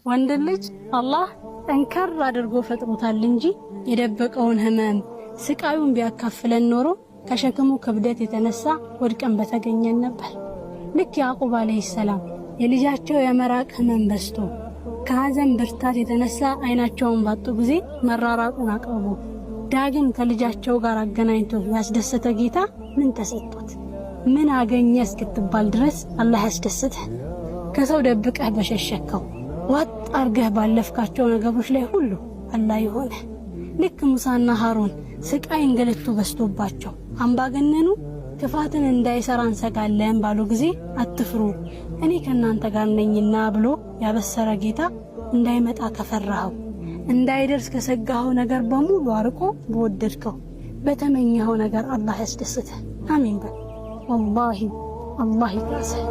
ወንድ ልጅ አላህ ጠንከር አድርጎ ፈጥሮታል እንጂ የደበቀውን ህመም ስቃዩን ቢያካፍለን ኖሮ ከሸክሙ ክብደት የተነሳ ወድቀን በተገኘን ነበር። ልክ ያዕቁብ ዓለይሂ ሰላም የልጃቸው የመራቅ ህመም በዝቶ ከሐዘን ብርታት የተነሳ አይናቸውን ባጡ ጊዜ መራራቁን አቅርቦ ዳግም ከልጃቸው ጋር አገናኝቶ ያስደሰተ ጌታ ምን ተሰጥቶት ምን አገኘ እስክትባል ድረስ አላህ ያስደስትህ። ከሰው ደብቀህ በሸሸከው ዋጥ አርገህ ባለፍካቸው ነገሮች ላይ ሁሉ አላህ የሆነ። ልክ ሙሳና ሃሩን ስቃይ እንግልቱ በዝቶባቸው አምባገነኑ ክፋትን እንዳይሰራ እንሰጋለን ባሉ ጊዜ አትፍሩ፣ እኔ ከእናንተ ጋር ነኝና ብሎ ያበሰረ ጌታ እንዳይመጣ ከፈራኸው፣ እንዳይደርስ ከሰጋኸው ነገር በሙሉ አርቆ በወደድከው በተመኘኸው ነገር አላህ ያስደስትህ። አሚን በል። ወላሂ አላህ ይካስህ።